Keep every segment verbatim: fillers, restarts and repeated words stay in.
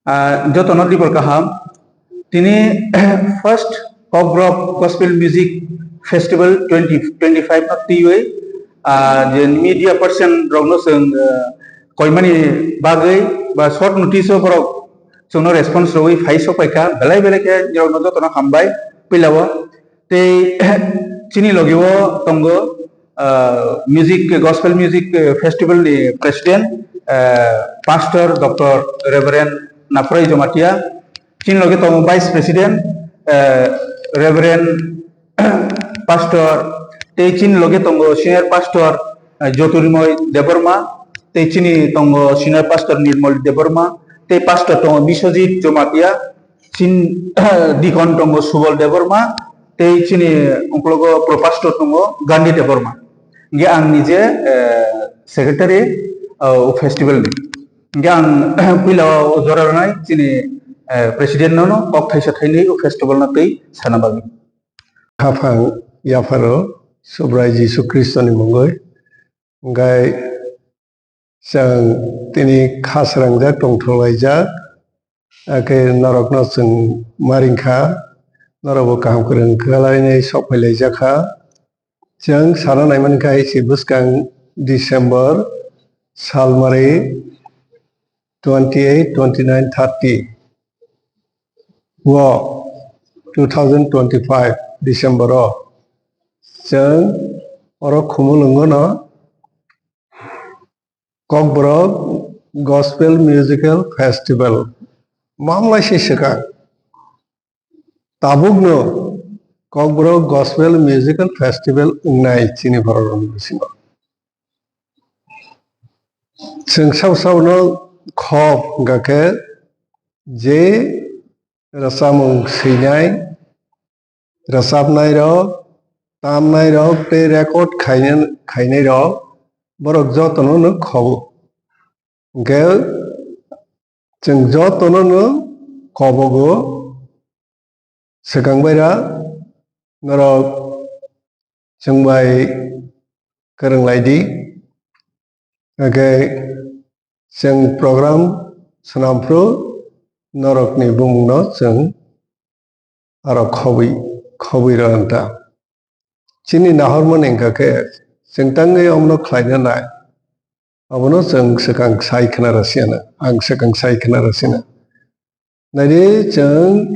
Ah, jotono dibor kaham. Tini first Kokborok Gospel Music Festival twenty twenty-five no twiwi, ah, je media person rokno chwng, ah, koimani bagwi ba short notice o borok chwngno response rwwi phai sok paikha, belai belai khe nirokno jotono hambai puilao. Tei chini logi o tongo, ah, music, gospel music, eh, festival ni president, eh, Pastor Doctor Reverend Naphrai Jamatia. Chini logi tongo vice president, eh, Reverend Pastor, tei chini logi tongo senior pastor, eh, Jyotirmoy Debbarma, tei chini tongo senior pastor Nirmal Debbarma, tei pastor tongo Biswajit Jamatia, chin, deacon tongo Subal Debbarma, tei chini uklogo pro pastor tongo Gandhi Debbarma. Hingke ang nije, eh, secretary, eh, o festival ni. Hingke ang puila o jora rwnai chini, eh, president no, no kok thaisa thainwi o festival no twi sana bagwi. Haphang yapharo Subrai Jisu Khristo ni mungwi. Hingke chwng tini kha srangjak tongthok laijak, hakhe norokno chwng ma ringkha, norokbo kaham kwrwng khlainai sok phai laijak kha. Chwng sana naimankha hai se bwskang December salmari twenty eight, twenty nine, thirty o two thousand twenty five December o chwng oro Khumulwngo no Kokborok Gospel Musical Festival mamlai se swkang. Tabukno Kokborok Gospel Musical Festival wngnai chini borok rokni bisingo. Chwng sabo sabo no khop hwnkha khe je rwchapmung swinai, rwchapnai rok, tamnai rok tei record khainai, khainai rok, borok jotono no khobo. Hwnkhe chwng jotono no kobogo, swkang baira norok chwng bai kwrwng lai di. Hwnkhe chwng program swnam phuru norokni bumungno chwng aro khobwi, khobwi rwna ta. Chini nahormani wngkha khe, chwng tangwi omono khlaina nai, abono chwng swkang sai khna rw siyana, ang swkang sai khna rw sina. Naidi chwng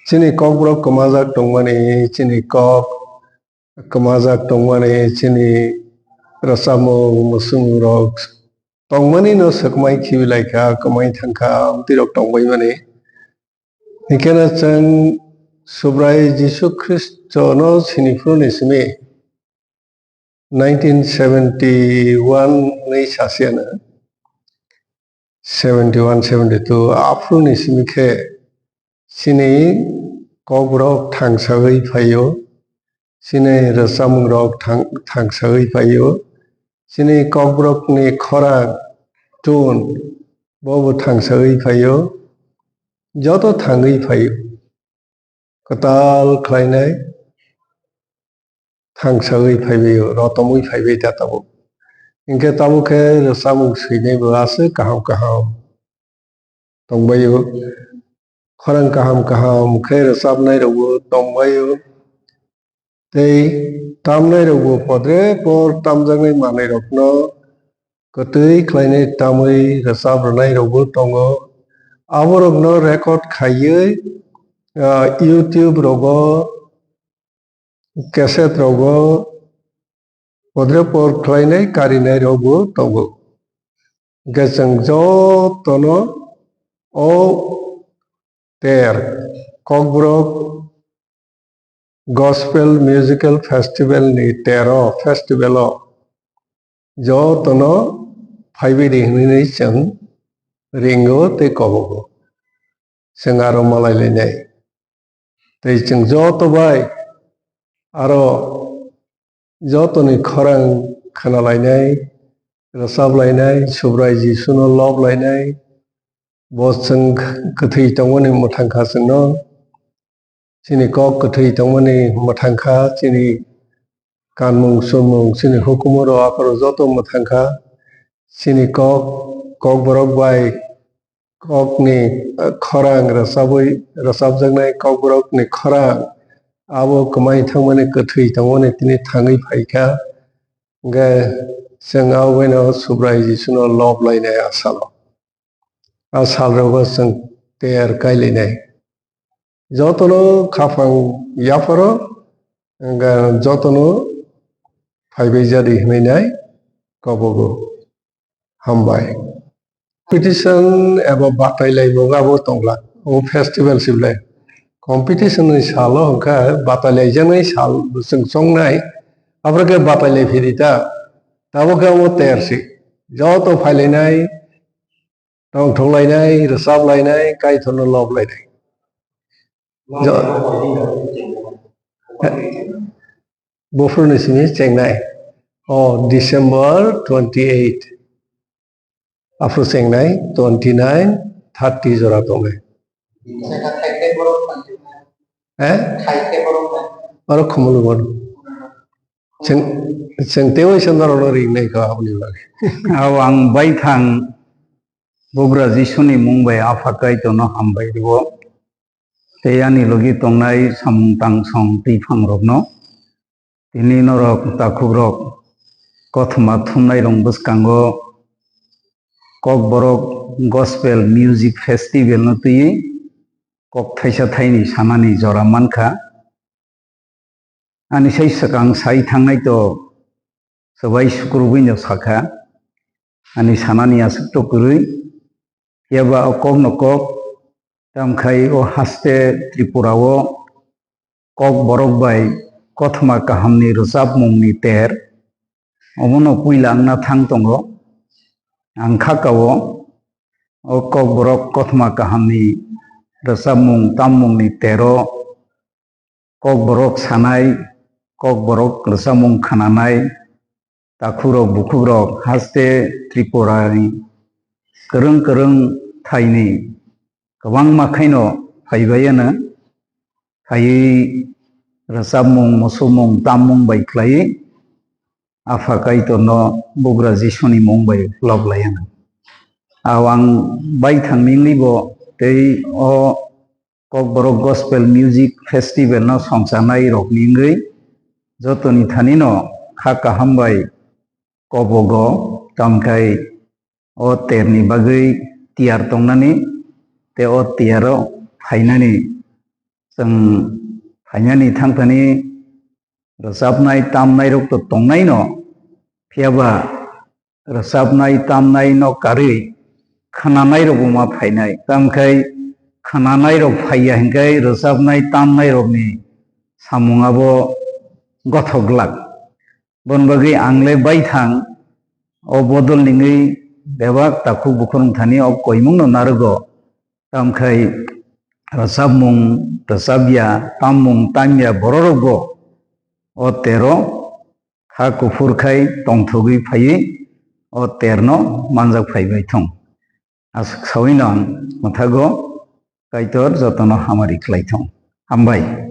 chini Kokborok kwmajak tongmani, chini kok kwmajak tongmani, chini rwchapmung, mwswngmungrok tongmani no swkmai khibi lai kha, kwmai thang kha, amtwi rok tongbai mani. Hinkhe no chwng Subrai Jisu Khristo no sini phuru ni simi nineteen seventy one ni sasiyano, seventy one, seventy two aphuru ni simi khe chini Kokborok thangsawi phaio, chini rwchapmung rok thang-, thangsawi phaio, chini Kokborok ni khorang tune bobo thangsawi phaio, joto thangwi phaio. Kwtal khlainai thangsawi phaibaio, rotomwi phaibai ta tabuk. Hinkhe tabuk khe rwchapmung swinai bo aswk kaham kaham tongbaio. Khorang kaham kaham khe rwchapnai rokbo tongbaio. Tei tamnai rokbo podre por tamjaknai manwi rokno kwtwi khlainai tamwi rwchap rwnai rokbo tongo. Aborokno record khaiwi, ah, YouTube rogo, cassette rogo podre por khlainai karinai rokbo tongo. Hwnkhe chwng jotono o ter Kokborok Gospel Musical Festival ni tero festival o jotono phaibai di hinwi chwng ringo tei kobogo. Chwng aro malai lainai. Tei chwng joto bai aro jotoni khorang khna lainai, rwchap lainai, Subrai Jisuno lob lainai, bo chwng kwthwi tongmani mwthang kha chwngno. Chini kok kwthwi tongmani mwthang kha, chini kanmung chumung, chini hukumu rok aphuru joto mwthang kha. Chini kok, Kokborok bai kokni, eh, khorang rwchabwi, rwchapjaknai kokborokni khorang abo kwmai thangmani kwthwi tongmani tini thangwi phaikha. Hwnkhe chwng aboino Subrai Jisuno lob lainai a salo. A salrogo chwng ter kailainai. Jotono khaphang yapharo, hwnkhe jotono phaibai jadi hwnwi nai kobogo. Hambai. Competition eba batai laimung abo tongla. O festival sible. Competition ni salo hwnkhe batai laijaknai sal chwng chongnai. Abro khe batai lai phiri ta. Tabuk khe omo ter si. Joto phailainai, tongthok lainai, rwchap lainai, Kaitorno lob lainai. Jo- Buphuruni simi chengnai. O December twenty eight. Aphuru chengnai twenty nine, thirty jora tongnai. Eh? Aro khumulu bono. Cheng, cheng tewi sandar ono ringnai kha aboni bagwi. Ao ang baithang Bugra Jisuni mung bai Apha Kaitorno hambai rwo. Tei ani logi tongnai samung tangsong twiphang rokno. Tini norok takhukrok kothoma thumnai rok bwskango Kokborok Gospel Music Festival no twiwi kok thaisa thaini sanani jora mankha. Ani sai swkang sai thangnai to swbai sukrubwi no sakha, ani sanani aswk to kwrwi. Phiya ba o kok no kok, tamkhai o haste Tripura o Kokborok bai kothoma kahamni rwchapmungni ter, omono puila wngna thang tongo. Ang kha kao o Kokborok kothoma kahamni rwchapmung tammungni tero Kokborok sanai, Kokborok rwchapmung khnanai, takhukrok bukhukrok haste Tripurani kwrwng kwrwng thaini kwbangma khaino phaibai ano, phaiwi rwchapmung, muchumung, tammung bai khlaiwi Apha Kaitorno Bugra Jisuni mung bai lob lai ano. Ao ang baithang nini bo tei o Kokborok Gospel Music Festival no songcharnai rokni wngwi jotoni thanino kha kaham bai kobogo, tamkhai o terni bagwi tiyar tongnani tei o tiyaro phainani, chwng phainani thangthani rwchapnai tamnai rok to tongnaino, phiya ba rwchapnai tamnai no karwi khwnanai rokbo ma phainai. Tamkhai khwnanai rok phaiya hinkhai rwchapnai tamnai rokni samung abo gothok glak. Boni bagwi ang le baithang o bodol ningwi bebak takhuk bukhuk wngthani o koimung no narwgo. Tamkhai rwchapmung, rwchapya, tammung, tamya bororokbo o tero kha kuphur khai tongthogwi phaiwi o terno manjak phaibai thung. Aswk sawino ang mwthago Kaitor jotono hamari khlai thung. Hambai.